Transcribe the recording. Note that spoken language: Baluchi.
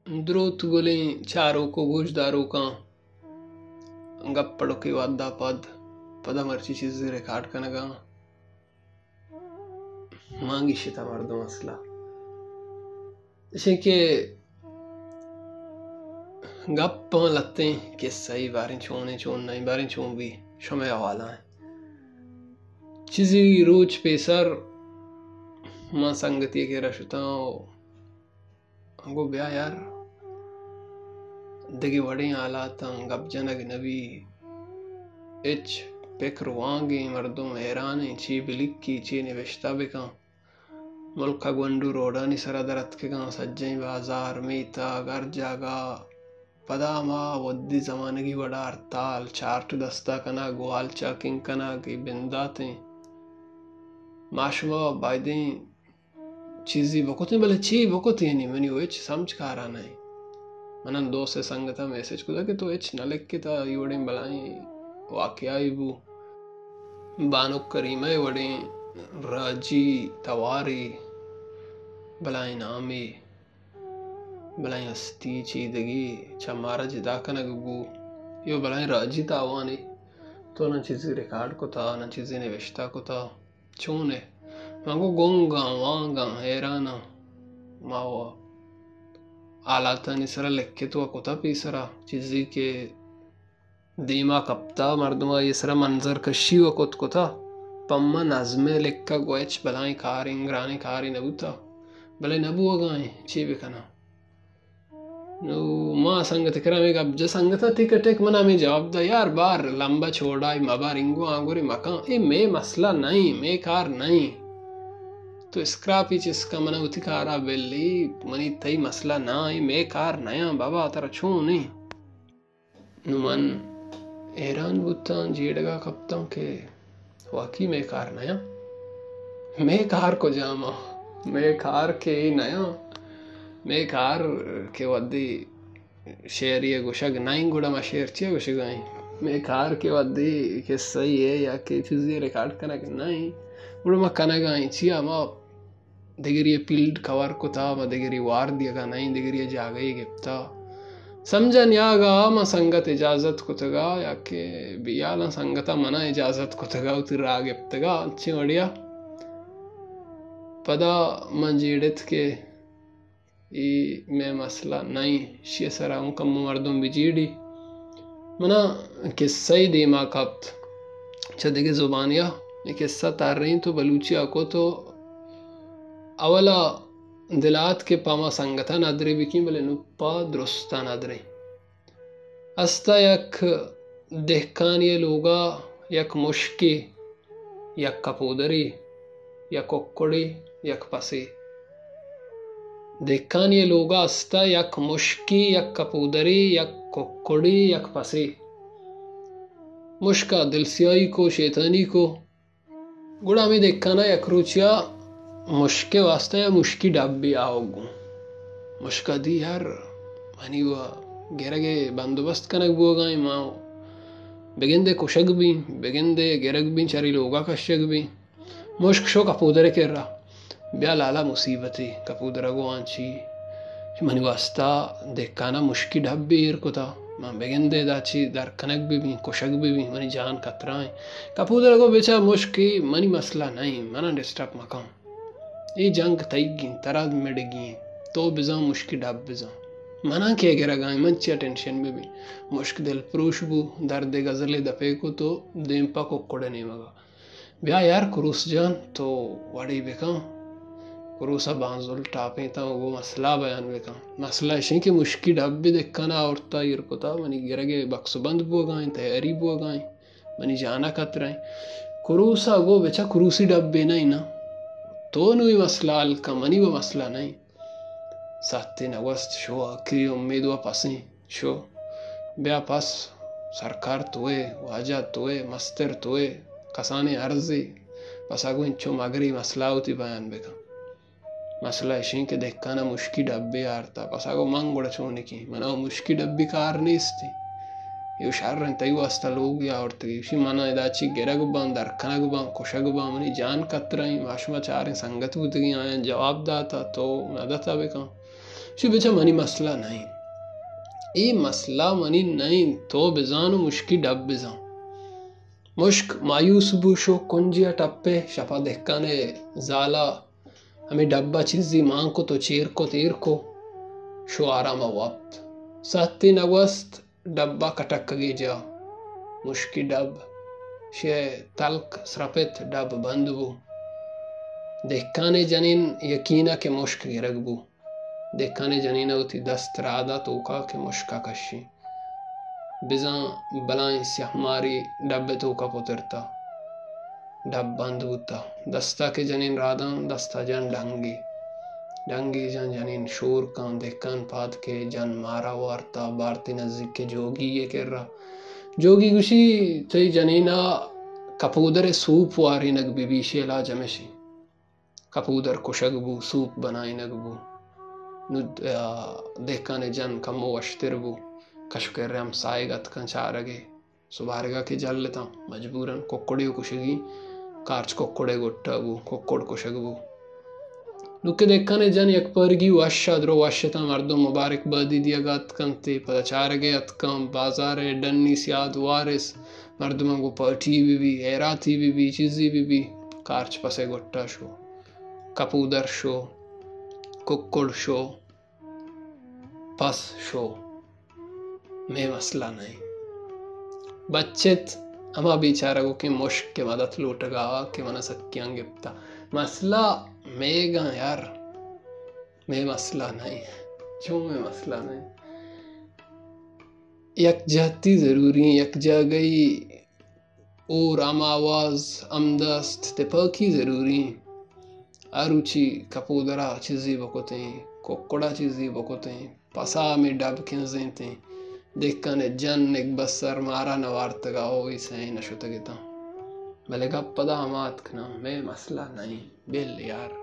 دروت گلیں چاروک و گوشداروکاں، گپ پڑوکے وھدا پد، پدا مرچی چیزے ریکارڈ کنگا آں۔ مان گیشتا مردم اصلا اشیں کہ گپ ہم لتیں کسہ ای، باریں چونیں چون نہ، باریں چون بی، شمئے حوالہ ایں۔ چیزی روچ پیسر من سنگتی کرا شتاں و گو بیا یار، دگہ وڑیں حالاتاں گپ جنگ نہ بی، ہچ پکر وانگیں، مردم حیرانیں، چی بلکی، چی نبشتہ بکن۔ ملک ء گونڈو روڈانی سرا در اتکگاں، سجہیں بازار، میتگ، ہر جاگہ پدا ہما وھدی زمانگی وڑا ہڑتال، چارٹ دستا کنگ، گوال چاکنگ کنگ، اے بنداتیں۔ ما شما بایدیں چیزی بکتیں، بلے چی بکتیں؟ یعنی منی و ہچ سمجھ کارا نہ ایں۔ منان دو سے سنگتا میسج کتا کہ تو ہچ نہ لکھتا، ای وڑیں بلائیں واقعہ ای بو۔ بانک کریمہ ء وڑیں راجی توارے، بلائیں نامے، بلائیں ہستی چیدگی چہ مارا جدا کنگ بو، یو بلائیں راجی تاوانے۔ تو نہ چیزی ریکارڈ کتا، نہ چیزی نوشتہ کتا۔ چون ئے؟ من گو گنگ آں، وانگ آں، حیران آں۔ ما و حالاتانی سرا لکھت و کتا پیسرا، چیزی کہ دیما کپتا، مردم آئی سرا منظر کشی و کت کتا۔ پہ من نظم ء لکھگ و ہچ بلائیں کاریں، گرانیں کارے نہ بوتا، بلے نہ بوگا ایں، چے بکناں؟ نو ما سنگت کرا ہمے گپ جت، سنگت ء ٹک ٹک من ہمے جواب دا، یار بار لمبا چوڑائی مبر، انگو آنگوری مکان، اے مے مسئلہ نہ ایں، مے کار نہ ایں۔ تو اسکراپی چست کن، من وتی کارا بل، اے منی تئی مسئلہ نہ ایں، مے کار نہ ایں بابا، ترا چون ایں؟ نو من حیران بوتاں، جیڑگا کپتاں کہ واقعی مئے کار نیاں۔ مئے کار کجام آں؟ مئے کار کہ اے نیاں۔ مئے کار کہ وھدے شعرے ء گوشگ نہ ایں، گڑا ما شعر چیا گوشگا ایں؟ مئے کار کہ وھدے کسہ ء یا کہ چیزے ریکارڈ کنگ نہ ایں، گڑا ما کنگا ایں چیا؟ ما دگری ء فیلڈ کور کتا، ما دگری وار دیگا نہ ایں، دگری ء جاگہے گپتا۔ سمجھ ء نیاگا ما سنگت اجازت کتگا یا کہ بیالاں سنگت ء منا اجازت کتگا، وتی راہ گپتگا، انچیں وڑیا۔ پدا من جیڑت کہ اے مئے مسئلہ نہ ایں، اشی ء سرا اوں کمو مردم بجیڑی۔ منا کسہ ء دیما کپت، چہ دگہ زبانیا اے کسہ ترینت و بلوچیا کت و اولا دل ء ات کہ پہ ہما سنگتاں ندرے بکیں، بلے نوں پہ درستاں ندریں۔ استا یک دہکانی ء لوگا یک مشکے، یک کپودرے، یک ککڑے، یک پسے۔ دہکانی ء لوگا استا یک مشکے، یک کپودرے، یک ککڑے، یک پسے۔ مشکا دلسیاہی کو، شیطانی کو۔ گڑا ہمے دہکانا یک روچیا مشکے واسطہ یا مشکی ڈبے آوگ گوں۔ مشکا دی، یار، منی و گرگ ء بندوبست کنگ بوگا ایں، ما بگندے کشگ بیں، بگندے گرگ بیں، چری لوگا کشگ بیں۔ مشک شو کپودر ء کرا، بیا لالا مصیبتے، کپودر ء گوں آں چی؟ منی واسطہ دہکانا مشکی ڈبے ایر کتا، من بگندے ادا چی در کنگ بہ بیں، کشگ بہ بیں، منی جان خطرہ ایں۔ کپودر ء گو بچا مشک، اے منی مسئلہ نہ ایں، منا ڈسٹرب مکن۔ اے جنگ تئیگ ایں، ترا مڑگی ایں، تو بزاں مشکی ڈب بزاں۔ منا کئے گرگا ایں، من چیا ٹینشن بہ بیں؟ مشک دلپروش بو، درد ء غزلے دپے کت و دیم پہ ککڑ ء نیمگا۔ بیا یار کروس جان، تو وڑے بکن۔ کروس ء بانزل ٹاپینتاں و گوں مسئلہ بیان بکن۔ مسئلہ اشیں کہ مشکی ڈبے دہکان ء آورتا ایر کتا، منی گرگ ء بکس بند بوگا ایں، تیاری بوگا ایں، منی جان ء خطرہ ایں۔ کروس ء گو بچا کروسی ڈبے نہ ایں نا۔ تو نوں اے مسئلہ حل کن، منی و مسئلہ نہ ایں۔ ساعتے نہ گوست، شو آکری امید و پسیں۔ شو، بیا پس، سرکار توئے، واجہ توئے، مستر توئے، کسانیں ارزے، پس اگو انچو مگری مسئلہ وتی بیان بکن۔ مسئلہ اشیں کہ دہکان ء مشکی ڈبے آرتا، پس اگو من گڑا چونکیں؟ منا و مشکی ڈبی کار نیستی۔ ایو شر انت، تئی واسطہ لوگی آورتگی۔ اشی منا ادا چی گرگ باں، در کنگ باں، کشگ باں، منی جان خطرہ ایں۔ ما شما چاریں سنگت بوتگیں، آیاں جواب داتا، تو نہ داتا بکن۔ چی بچا منی مسئلہ نہ انت۔ اے مسئلہ منی نہ انت، تو بزان و مشکی ڈب بزان۔ مشک مایوس بو، شو کنجی ء ٹپے، شپا دہکان ء زالا ہمے ڈبا چیزی مان کت و چیر کت، ایر کو، شو آرام ء وپت۔ سہتے نہ گوست، ڈبا کٹکگے جا، مشکی ڈب، شے تلک سرپت، ڈب بند بو۔ دہکانے جنین یقینا کہ مشک گرگ بو۔ دہکانے جنین ء وتی دست رادا توکا کہ مشکا کشی۔ بزاں بلائیں سیاہ ماری ڈب ء توکا پترتا۔ ڈب بند بوتا۔ دستا کہ جنین راداں، دستا جن ڈنگی۔ ڈنگی جن جنین شور کن، دہکان پاد کہ جن مارا وارتا، بارتی نزیک کہ جوگی ء کرا۔ جوگی گوشی، تئی جنینا کپودر ء سوپ وارینگ بہ بی، شے علاج ہمیشی۔ کپودر کشگ بو، سوپ بنائینگ بو۔ نو، آ، دہکان ء جن کمو وشتر بو۔ کش و کر ء ہمساہگ اتکاں چارگ ء۔ سبارگا کہ جلتاں، مجبوراً ککڑے و کشگی، کارچ ککڑے گٹا بو، ککڑ کشگ بو۔ نو کہ دہکان ء جن یک پرگی وش ء درو وش اتاں، مردم مبارک بادی دیگا اتکنت، پدا چارگ ء اتکاں، بازار ء ڈنی سیاد وارث، مردماں گوں پارٹی بہ بی، ہیراتی بہ بی، چیزی بہ بی، کارچ پس ء گٹا شو۔ کپودر شو، ککڑ شو، پس شو۔ مئے مسئلہ نہ انت۔ بچت ہما بیچارہ گوکیں مشک کہ مدت لوٹگا کہ منا سکیاں گپتا۔ مسئلہ مئیگاں یار، مئے مسئلہ نہ انت۔ چون مئے مسئلہ نہ انت؟ یکجہتی ضروری انت، یک جاگہی اور ہم آواز، ہم دست، تپاکی ضروری انت۔ ہر روچی کپودرا چیزی بکتیں، ککڑا چیزی بکتیں، پسا ہمے ڈب کنزینتیں، دہکان ء جن نگبسر مارا نوارتگا، او ای سئے نشتگتاں۔ بلے گپ پدا ہما اتک نا، مئے مسئلہ نئیں، بل یار۔